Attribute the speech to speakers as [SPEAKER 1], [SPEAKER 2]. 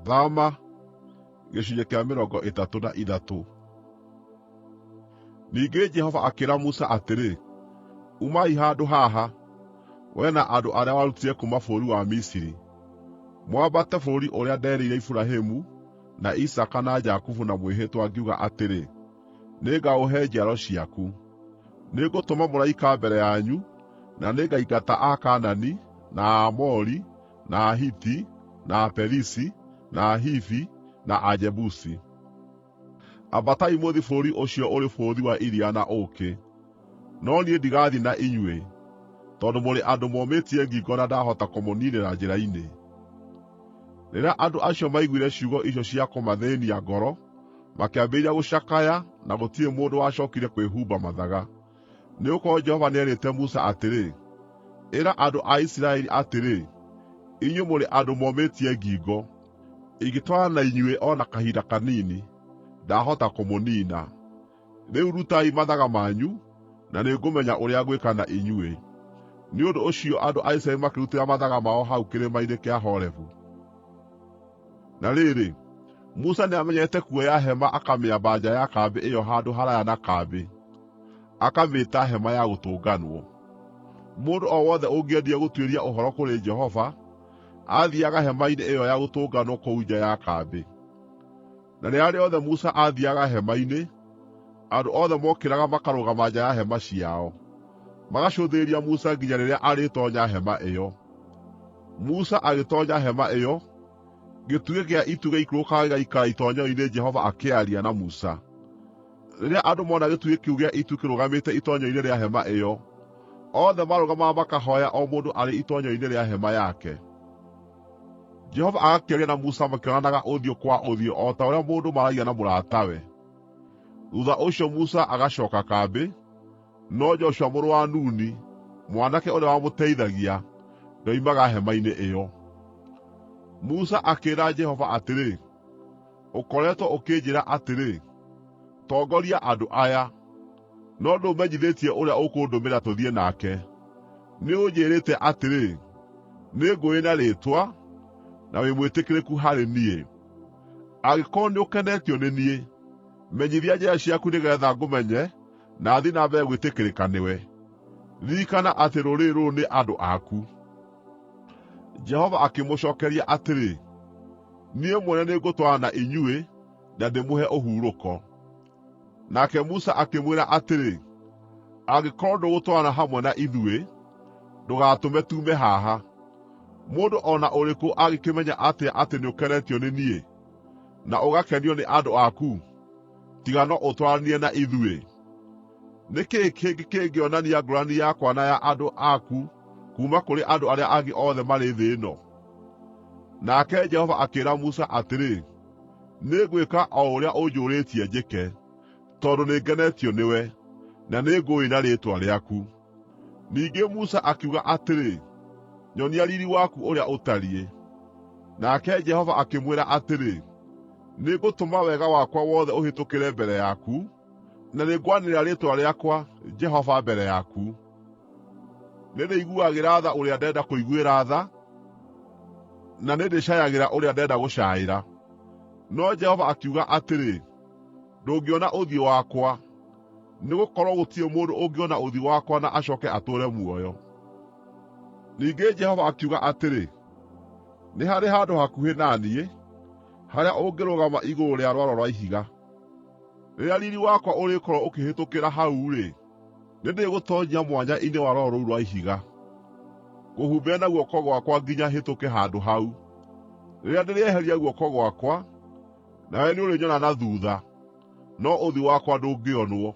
[SPEAKER 1] Thama gĩcunjĩ kĩa 33. Ningĩ Jehova akĩĩra Musa atĩrĩ, “Umai handũ haha, wee na andũ arĩa warutire kuuma bũrũri wa Misiri, mwambate bũrũri ũrĩa nderĩire Iburahĩmu, na Isaaka na Jakubu na mwĩhĩtwa ngiuga atĩrĩ, ‘Nĩngaũhe njiaro ciaku.’ Nĩngũtũma mũraika mbere yanyu, na nĩngaingata Akaanani, na Aamori, na Ahiti, na Aperizi, na Ahivi, na Ajebusi. Ambatai mũthiĩ bũrũri ũcio ũrĩ bũthi wa iria na ũũkĩ. No niĩ ndigathiĩ na inyuĩ, tondũ mũrĩ andũ momĩtie ngingo na ndahota kũmũniinĩra njĩra-inĩ.” Rĩrĩa andũ acio maiguire ciugo icio cia kũmathĩĩnia ngoro, makĩambĩrĩria gũcakaya na gũtirĩ mũndũ wacookire kwĩhumba mathaga. Nĩgũkorwo Jehova nĩerĩte Musa atĩrĩ, “Ĩra andũ a Isiraeli atĩrĩ, ‘Inyuĩ mũrĩ andũ momĩtie ngingo. Ingĩtwarana na inyuĩ o na kahinda kanini, ndahota kũmũniina. Rĩu rutai mathaga manyu, na nĩngũmenya ũrĩa ngwĩka na inyuĩ.’ ” Nĩ ũndũ ũcio andũ a Isiraeli makĩrutĩra mathaga mao hau kĩrĩma-inĩ kĩa Horebu. Na rĩrĩ, Musa nĩamenyerete kuoya hema akamĩamba nja ya kambĩ ĩyo handũ haraaya na kambĩ, akamĩĩta Hema-ya-Gũtũnganwo. Mũndũ o wothe ũngĩendire gũtuĩria ũhoro kũrĩ Jehova, aathiiaga hema-inĩ ĩyo ya Gũtũnganwo kũu nja ya kambĩ. Na rĩrĩa rĩothe Musa aathiiaga hema-inĩ, andũ othe mookĩraga makarũgama nja ya hema ciao, magacũthĩrĩria Musa nginya rĩrĩa arĩtoonya hema ĩyo. Musa agĩtoonya hema ĩyo, gĩtugĩ gĩa itu gĩaikũrũkaga gĩgaikara itoonyero-inĩ Jehova akĩaria na Musa. Rĩrĩa andũ mona gĩtugĩ kĩu gĩa itu kĩrũgamĩte itoonyero-inĩ rĩa hema ĩyo, othe maarũgamaga makahooya o mũndũ arĩ itoonyero-inĩ rĩa hema yake. Jehova agakĩaria na Musa makĩonanaga ũthiũ kwa ũthiũ o ta ũrĩa mũndũ maaragia na mũratawe. Thuutha ũcio Musa agacooka kambĩ, no Joshua mũrũ wa Nuni, mwanake ũrĩa wamũteithagia, ndoimaga hema-inĩ ĩyo. Musa akĩĩra Jehova atĩrĩ, “Ũkoretwo ũkĩnjĩĩra atĩrĩ, ‘Tongoria andũ aya,’ no ndũmenyithĩtie ũrĩa ũkũndũmĩra tũthiĩ nake. Nĩũnjĩĩrĩte atĩrĩ, ‘Nĩngũũĩ na rĩĩtwa, na wĩ mwĩtĩkĩrĩku harĩ niĩ.’ Angĩkorwo nĩũkenetio nĩ niĩ, menyithia njĩra ciaku nĩgeetha ngũmenye na thiĩ na mbere gwĩtĩkĩrĩka nĩwe. Ririkana atĩ rũrĩrĩ rũrũ nĩ andũ aku.” Jehova akĩmũcookeria atĩrĩ, “Niĩ mwene nĩngũtwarana na inyuĩ na ndĩmũhe ũhurũko.” Nake Musa akĩmwĩra atĩrĩ, “Angĩkorwo ndũgũtwarana hamwe na ithuĩ, ndũgatũme tuume haha. Mũndũ o na ũrĩkũ angĩkĩmenya atĩa atĩ nĩũkenetio nĩ niĩ, na ũgakenio nĩ andũ aku, tiga no ũtwaranire na ithuĩ? Nĩ kĩĩ kĩngĩ kĩngĩonania ngũũrani yakwa na ya andũ aku kuuma kũrĩ andũ arĩa angĩ othe marĩ thĩ ĩno?” Nake Jehova akĩĩra Musa atĩrĩ, “Nĩngwĩka o ũrĩa ũnjũũrĩtie njĩke, tondũ nĩngenetio nĩwe, na nĩngũũĩ na rĩĩtwa rĩaku.” Ningĩ Musa akiuga atĩrĩ, “Nyonia riiri waku ũrĩa ũtariĩ.” Nake Jehova akĩmwĩra atĩrĩ, “Nĩngũtũma wega wakwa wothe ũhĩtũkĩre mbere yaku, na nĩngwanĩrĩra rĩĩtwa rĩakwa, Jehova, mbere yaku. Nĩndĩiguagĩra tha ũrĩa ndenda kũiguĩra tha, na nĩndĩcaayagĩra ũrĩa ndenda gũcaĩra.” No Jehova akiuga atĩrĩ, “Ndũngĩona ũthiũ wakwa, nĩgũkorwo gũtirĩ mũndũ ũngĩona ũthiũ wakwa na acooke atũũre muoyo.” Ningĩ Jehova akiuga atĩrĩ, “Nĩ harĩ handũ hakuhĩ na niĩ, harĩa ũngĩrũgama igũrũ rĩa rwaro rwa ihiga. Rĩrĩa riiri wakwa ũrĩkorwo ũkĩhĩtũkĩra hau-rĩ, nĩndĩgũtoonyia mwanya-inĩ wa rwaro rũu rwa ihiga, ngũhumbĩre na guoko gwakwa nginya hĩtũke handũ hau. Rĩrĩa ndĩrĩeheria guoko gwakwa, nawe nĩũrĩnyona na thuutha, no ũthiũ wakwa ndũngĩonwo.”